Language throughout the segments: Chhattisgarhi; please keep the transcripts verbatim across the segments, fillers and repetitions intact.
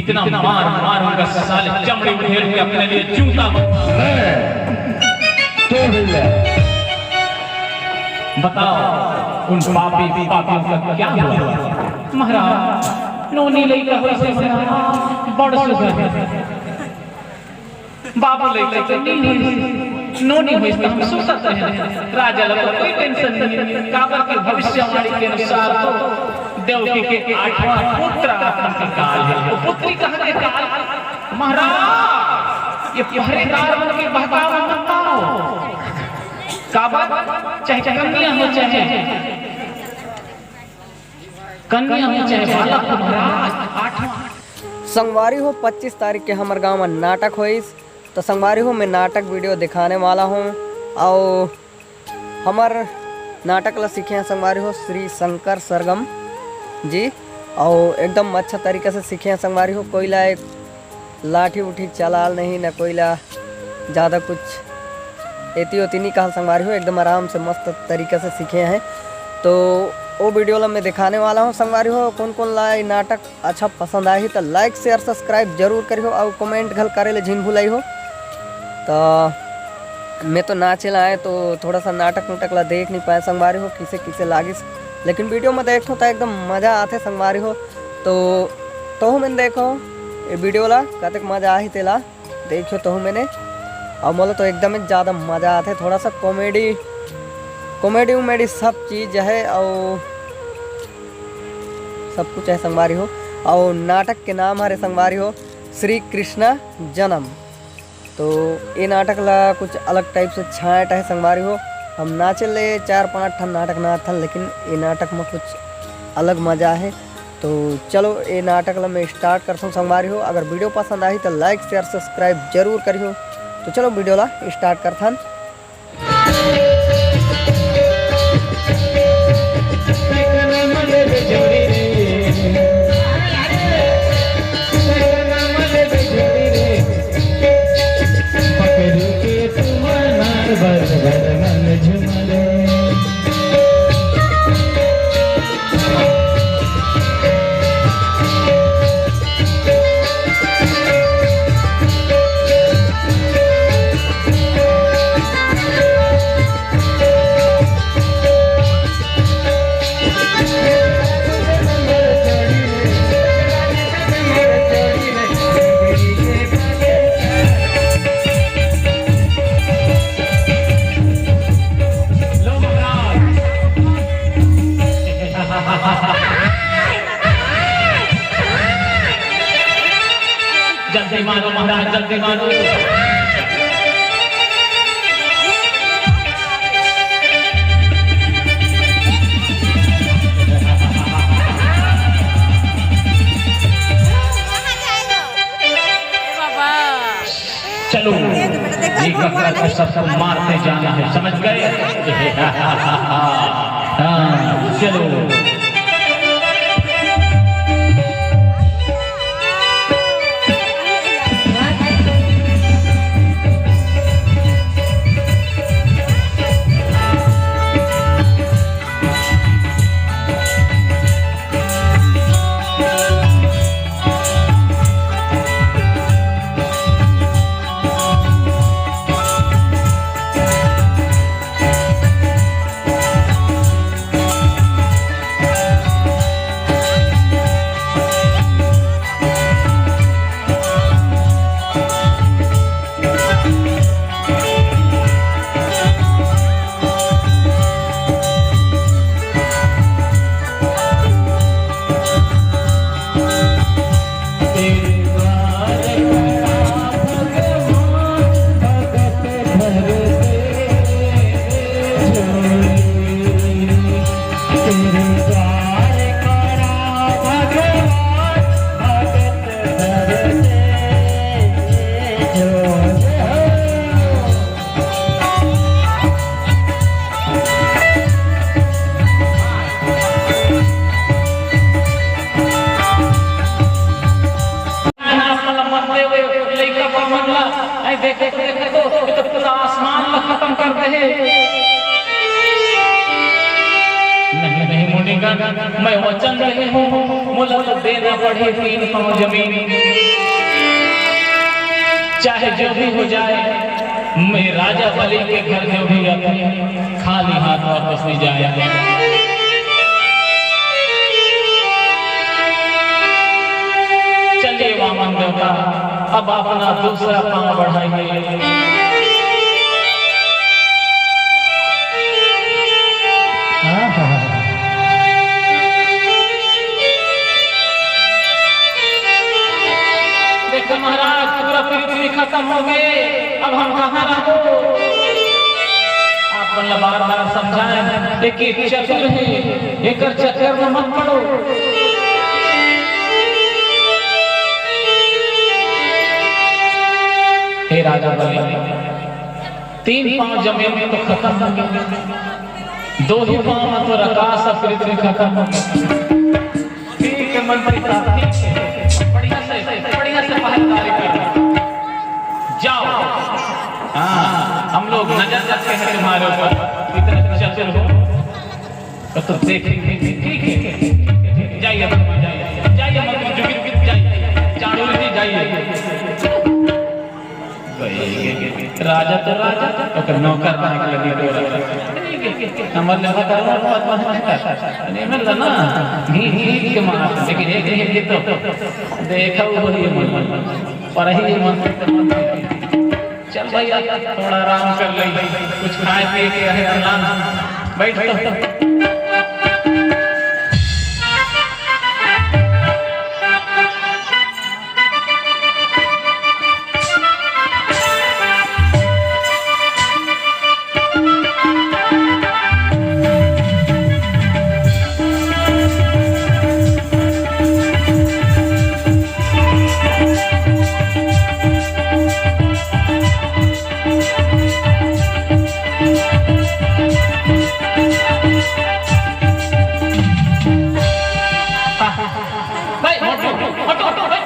इतना मार मारूंगा साले, चमड़ी उधेड़ के अपने लिए जूता बन-। मैं तो भैया। बताओ, उन पापी पापियों का क्या हुआ? महाराज, नोनी लइका होइस हे महाराज, बड़ सुघर हे। बाबू लइका तो नहीं होइस, नोनी होइस तो हम सुतत रहे। राजा ला तो कोई टेंशन नहीं हे, काबर के भविष्यवाणी के अनुसार तो देवकी के आठवां पुत्र आत्मा के काल हे। वो पुत्री कहाँ के काल? महाराज, ये पहरेदार मन के बहकावा मत पाओ। काबर? चाहे कन्या हो, चाहे कन्या हो, चाहे बालक हो, महाराज, आठवां। संगवारी हो, पच्चीस तारीख के हमर गांव में नाटक होइस, तो संगवारी हो, मैं नाटक वीडियो दिखाने वाला हूँ। और हमर नाटक ला सीखे हैं संगवारी हो श्री शंकर सरगम जी, और एकदम अच्छा तरीका से सीखे हैं संगवारी हो। कोई ला एक लाठी उठी चलाल नहीं, न कोई ला ज़्यादा कुछ एती ओती नहीं कहल संगवारी हो, एकदम आराम से मस्त तरीका से सीखे हैं। तो वो वीडियो ला मैं दिखाने वाला हूँ संगवारी हो। कौन कौन ला ये नाटक अच्छा पसंद आही तो like share subscribe जरूर करिहो, और comment घल करे ले झिन भुलाइहो। तो मैं तो नाचे ला आए तो थोड़ा सा नाटक उटक ला देख नहीं पाए संगवारी हो, किसे किसे लागिस, लेकिन वीडियो में देखो तो एकदम मजा आथे संगवारी हो। तो तोहू मन देखो ये वीडियो ला, कतेक मजा आही तेला देखियो तोहू मन। और मोला तो एकदम ही ज़्यादा मजा आथे, थोड़ा सा कॉमेडी, कॉमेडी उमेडी सब चीज़ है और सब कुछ है संगवारी हो। और नाटक के नाम हरे संगवारी हो श्री कृष्णा जन्म। तो ये नाटक ला कुछ अलग टाइप से छांट है संगवारी हो। हम नाचे ले चार पांच ठन नाटक नाचथन, लेकिन ये नाटक में कुछ अलग मजा है। तो चलो ये नाटक ला मैं स्टार्ट करथन संगवारी हो। अगर वीडियो पसंद आही तो like share subscribe जरूर करिहो। तो चलो वीडियो ला स्टार्ट करथन। जल्दी मानो महाराज, जल्दी मानो। चलो, एक बार सबको मारते जाना है, समझ गए? हाँ, चलो। लइका बामन ला, ऐ देखो, देखो तो, ये तो पूरा आसमान ला खत्म कर दे हे। नहीं, नहीं मुनिगण, मैं वचन दे हँव, मोला तो देना पड़ही तीन पाँव जमीन। चाहे जो भी हो जाए, मैं राजा बलि के घर जो भी आथे, खाली हाथ वापस नहीं जाए। चलिए वामन देवता, अब अपना दूसरा पाँव बढ़ाइए। देखो महाराज, पूरा पृथ्वी खत्म हो गए, अब हम कहाँ रहबो? आप मन ला बार बार समझाए, लेकिन चतुर हे, एकर चक्कर में मत पड़ो। हे राजा बलि, तीन पाँव जमीन में तो खत्म हो गया, दो ही पाँव में तो आकाश और पृथ्वी खत्म हो गया। ठीक है मंत्री साहब, ठीक है, बढ़िया से, बढ़िया से पहरेदारी कर, जाओ। हाँ, हम लोग नजर रखे हैं तुम्हारे ऊपर, इतना चतुर हो। तो तुम देखेंगे, ठीक है, जाइए, जाइए, जाइए मंत्री, जाइए, चाणूर जी, जाइए। राजा तो राजा, ओकर नौकर बना के लगी तोरा। हमर ले बता, पद्मा नहीं कर। अरे, मैं लना, घी, घी के मार, लेकिन एक, एक, एक तो देखा वो ही मन, मन, पर ही मन। चल भैया, थोड़ा आराम कर ले, कुछ खाए पिए के रहे, अल्लाह, बैठ तो। भाई, हटो, हटो, हटो, भाई।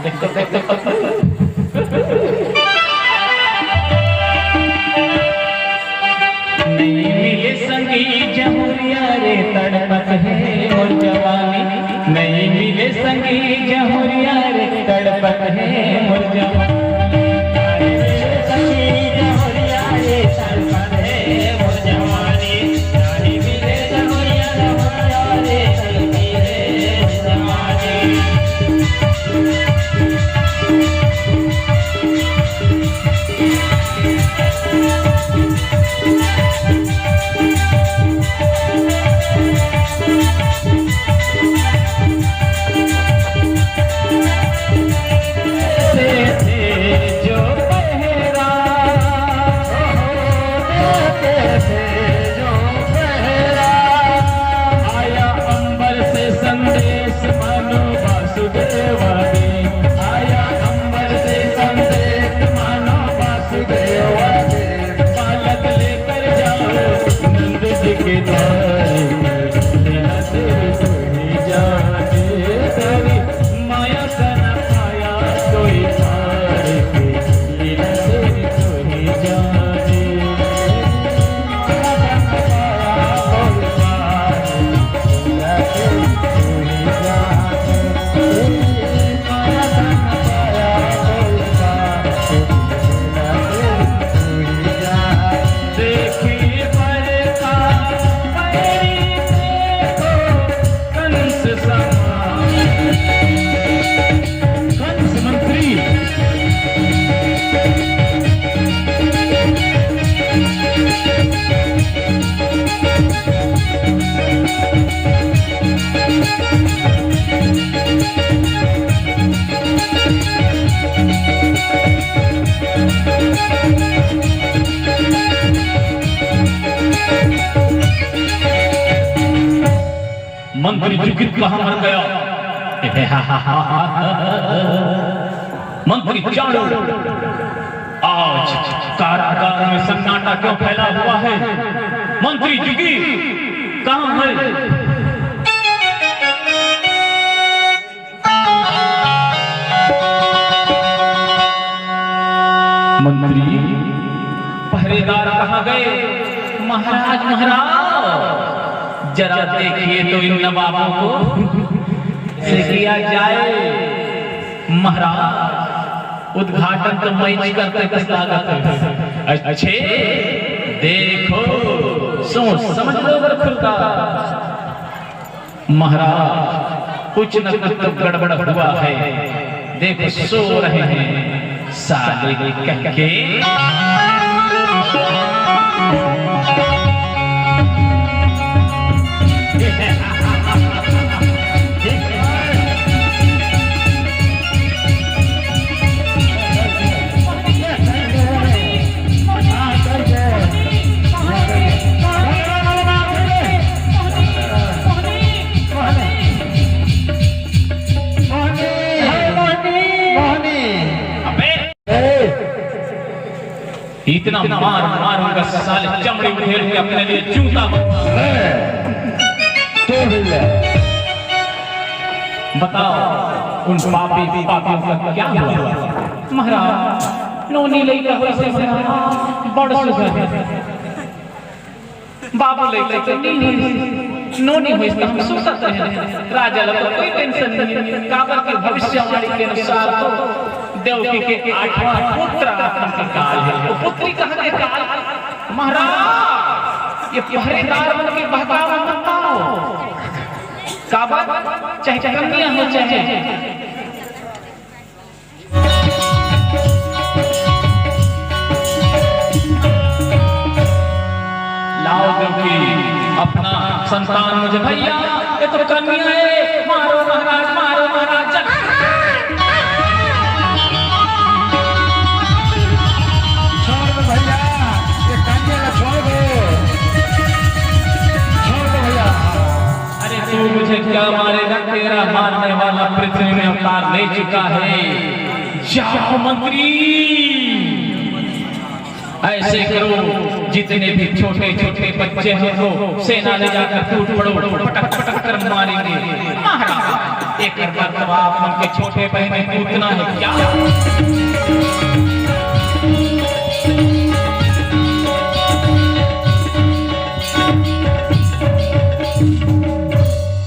देखो, देखो, देखो। नहीं मिले संगी जहुरिया रे, तड़पत हे मोर जवानी। नहीं मिले संगी जहुरिया रे, तड़पत हे मोर जवानी। मंत्री जुगित कहाँ मर गया? मंत्री चाणूर, आज कारागार में सन्नाटा क्यों फैला हुआ है? मंत्री जुगित कहाँ है? मंत्री, पहरेदार कहाँ गए? महाराज, महाराज, जरा देखिए तो इन नवाबों को, कैसे किया जाए महाराज। उद्घाटन तो मैं ही करते, बस लागत है। अच्छे, देखो, सोच समझ लो बरखुरदार। महाराज, कुछ न कुछ तो गड़बड़ हुआ है। देखो, सो रहे हैं साले कह के। अबे! इतना मार मारूंगा साले, चमड़ी उधेड़ के अपने लिए जूता बनवा। बताओ, उन पापी पापियों का क्या हुआ? महाराज, नोनी लइका होइस हे महाराज, बड़ सुघर हे। बाबू लइका तो नइ होइस, नोनी होइस त हम सुतत रहेन। राजा ला तो कोई tension नइ हे, काबर के भविष्यवाणी के अनुसार तो देवकी के आठवां पुत्र आत्मा के काल हे। वो पुत्री कहाँ के काल? महाराज, ये पहरेदार मन के बहकावा मत आओ। काबर? चाहे कन्या हो, चाहे लाओ देवकी, अपना संतान मुझे, भैया, ये तो कन्या है, मारो महाराज, मारो महाराज, जल। छोड़ दो भैया, ये कन्या को छोड़ दो, छोड़ दो भैया। अरे तू मुझे क्या मारेगा, तेरा मारने वाला पृथ्वी में अवतार ले चुका है। जाओ मंत्री, ऐसे करो, जितने भी छोटे छोटे बच्चे हैं उनको सेना ले जाकर टूट पड़ो, पटक पटक कर मारेंगे। महाराज, एक बार तो आप उनके छोटे बहन पूतना है क्या?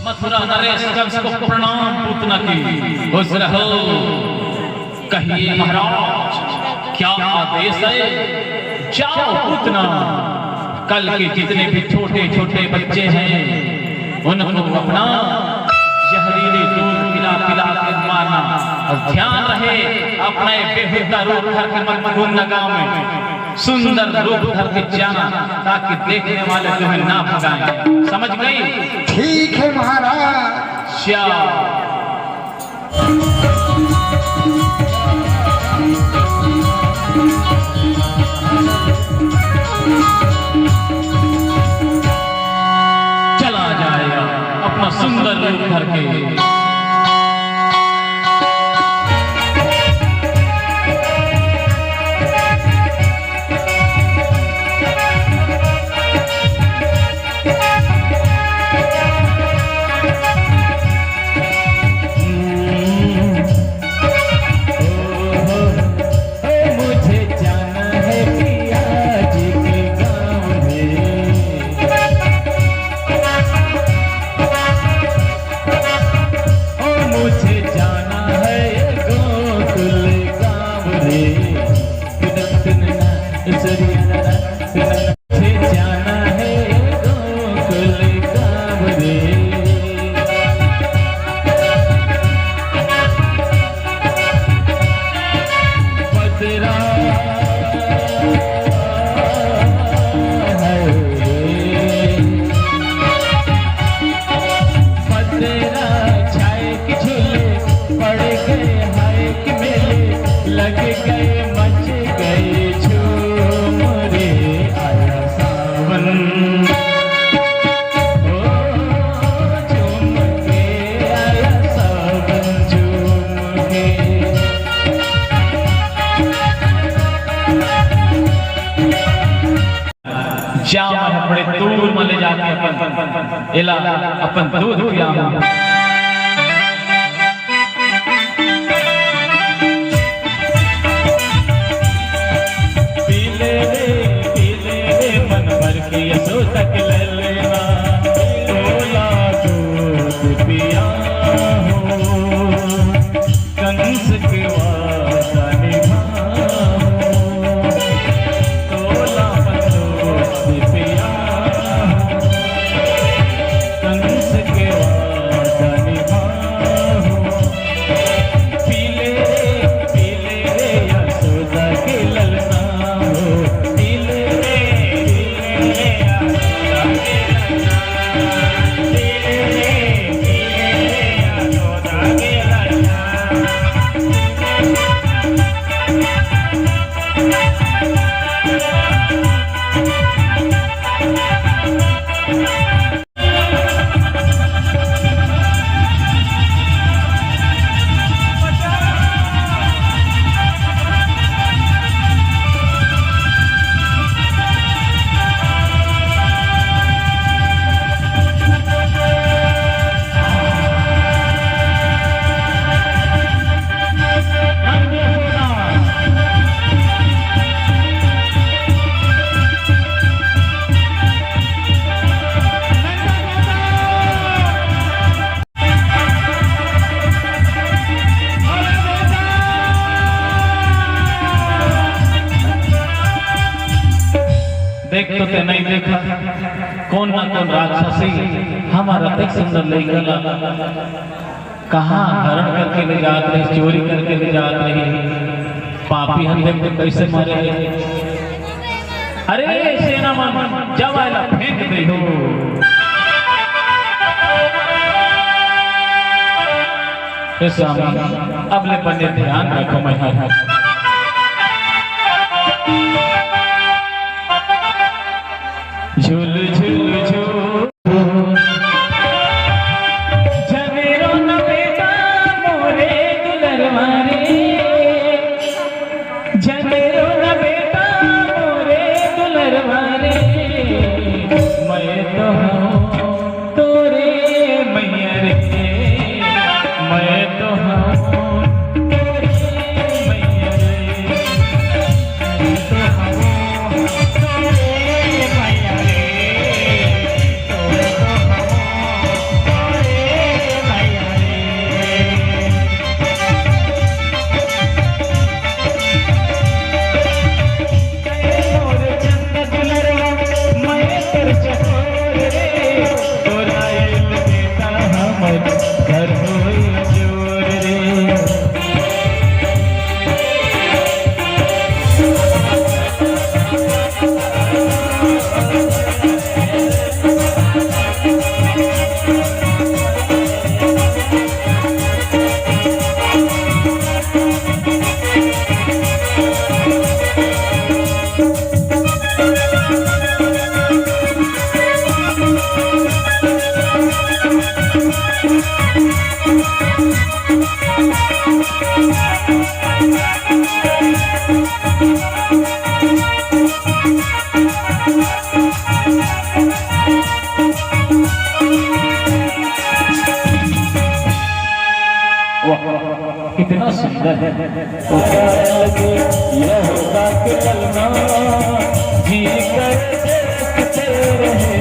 मथुरा नरेश कंस को प्रणाम पूतना की। खुश रहो। कहिए महाराज, क्या आदेश है? जाओ पूतना, कल के जितने भी छोटे छोटे बच्चे हैं उनको अपना जहरीले दूध पिला पिला के मारना। और ध्यान रहे, अपना ये बेहुदा रूप धर के मत घूमना गांव में। सुंदर रूप धर के जाना, ताकि देखने वाले तुम्हें ना भगाएं। समझ गई? ठीक है महाराज। श्याम। चला जाएगा अपना सुंदर रूप धर के। जा मैं अपने तूर में ले जाके अपन एला अपन दूध पियाहूं। पी ले रे, पी ले रे, मन भर के यसो तक ले लेना। पी एक तो ते नहीं देखा, कौन ना कौन राक्षसी हमारा अतेक सुंदर लइका ला कहाँ हरण करके ले जात रही, चोरी करके ले जात रही। पापी हन देख के कैसे मरे हे। अरे सेना मन, जब आयला फेंक दे हो। हे स्वामी, अब ले बने ध्यान रखो मैं हर। झुल झुल झुल। झमेरो न बेटा मोरे दुलरवा रे, झमेरो न बेटा मोरे दुलरवा रे, मैं तो हूँ तोरे मैया रे, मैं तो हूँ तोरे मैया रे। वाह, कितना सुंदर है। यह होगा कि कलमा जी कर देखते रहे।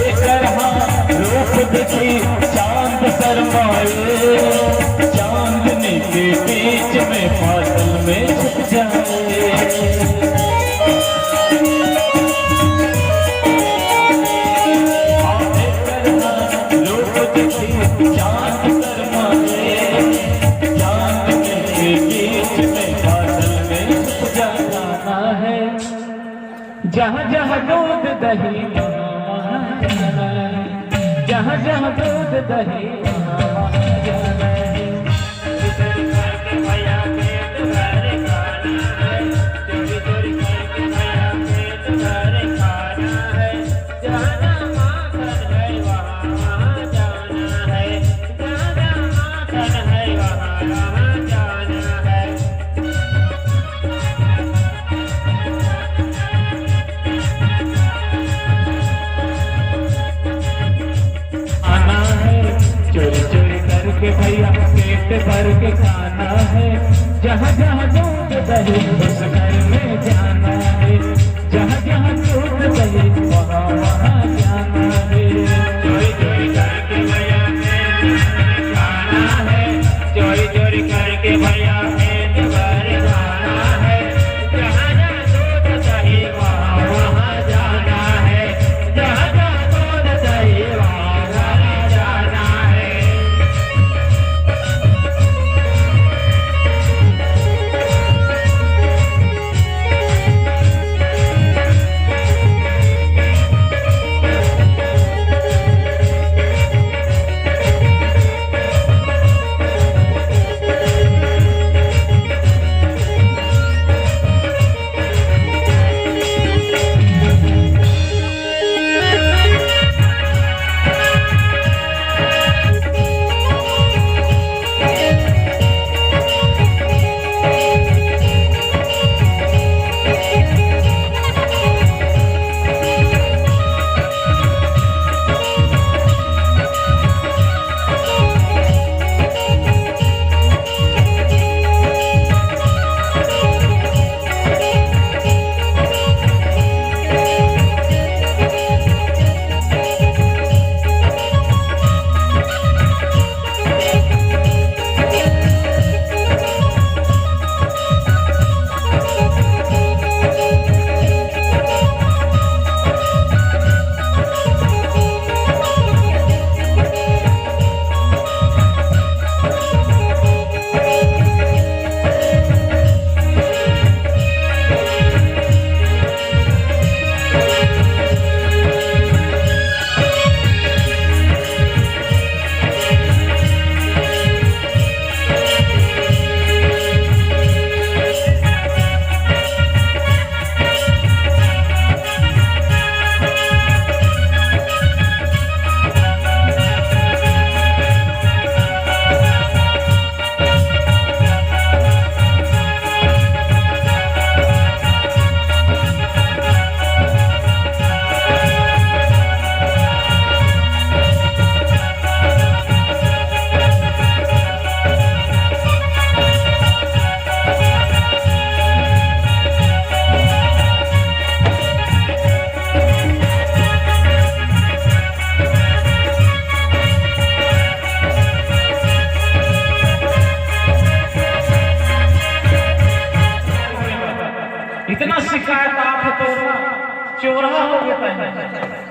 एकर हाँ रूप देखी चांद शर्माए, चांदनी के बीच में बादल में छुप जाए। हाँ, एकर हाँ रूप देखी चांद शर्माए, चांदनी के बीच में बादल में छुप जाना है। जहाँ जहाँ दूध दही वहाँ वहाँ जाना है। जहाँ जहाँ दूध दही वहाँ वहाँ जाना है। आना है, चोरी चोरी करके भैया पेट भर के खाना है। जहाँ जहाँ दूध दही उस घर में जाना है। जहाँ जहाँ दूध दही वहाँ वहाँ जाना है। चोरी चोरी करके भैया पेट भर खाना है। चोरी चोरी करके भैया पेट भर खाना है। जहाँ जहाँ दूध दही वहाँ वहाँ जाना है। जहाँ जहाँ दूध दही वहाँ वहाँ जाना है।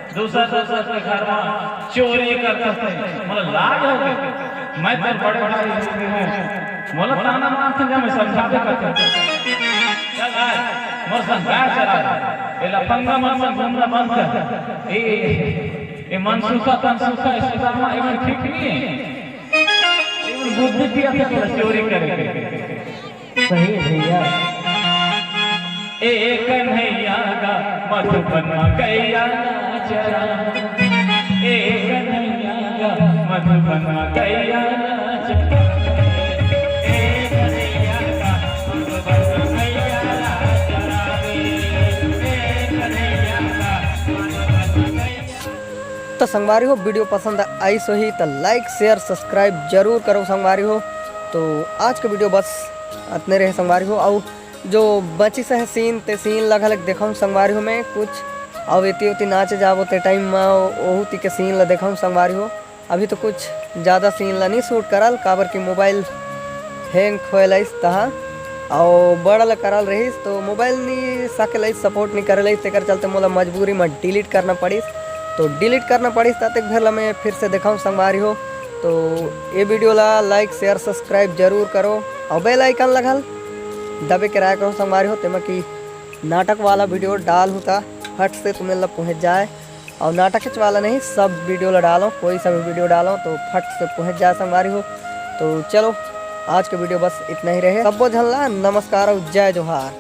दूसर दूसर के घर म चोरी करथस ते मोला लाज होगे। मैं तो बड़े भाई होगे हूँ, मोला ताना मारथे जब मैं समझाबे करथे। चल आय, मोर संग गाय चरा, ए लफंगा मन संग घूमना बंद कर। ए, ए मनसूखा तनसूखा अस्पताल म एमन ठीक नहीं है। एमन बुद्धि पिया थे तोला चोरी करे के। सही है भैया। ए कन्हैया गा मधुबन म गैया ना चरा। ए कन्हैया गा मधुबन म गैया ना चरा। ए कन्हैया गा मधुबन म गैया ना चरा। ए कन्हैया गा मधुबन म गैया। तो संगवारी हो, वीडियो पसंद आइस होही तो लाइक, शेयर, सब्सक्राइब जरूर करो संगवारी हो। तो आज का वीडियो बस अतने रहे संगवारी हो। अउ जो बचिस हे सीन, ते सीन ला घलक देखाऊं संगवारी हो मैं कुछ। अउ एती ओती नाचे जाबो ते टाइम म ओहू ती के सीन ला देखाऊं संगवारी हो। अभी तो कुछ ज़्यादा सीन ला नहीं शूट करल, काबर कि मोबाइल हैंग होए लाइस तहाँ, अउ बड़ा ला करल रहिस, तो मोबाइल नहीं सके लाइस, सपोर्ट नहीं करे लाइस, तेकर चलते मोला मजबूरी में डिलीट करना पड़िस। तो डिलीट करना पड़िस, ततेक भेर ला मैं फिर से देखाऊं संगवारी हो। तो ये वीडियो ला लाइक, शेयर, सब्सक्राइब जरूर करो, अउ बेल आइकन ला घल दबे के रहा करो संगवारी हो, तेमा कि नाटक वाला वीडियो डालहूँ त फट से तुमन ला पहुँच जाए। अउ नाटक वाला नहीं, सब वीडियो ला डालो, कोई सा भी वीडियो डालो तो फट से पहुँच जाए संगवारी हो। तो चलो, आज का वीडियो बस इतना ही रहे। सब्बो झन ला नमस्कार अउ जय जोहार।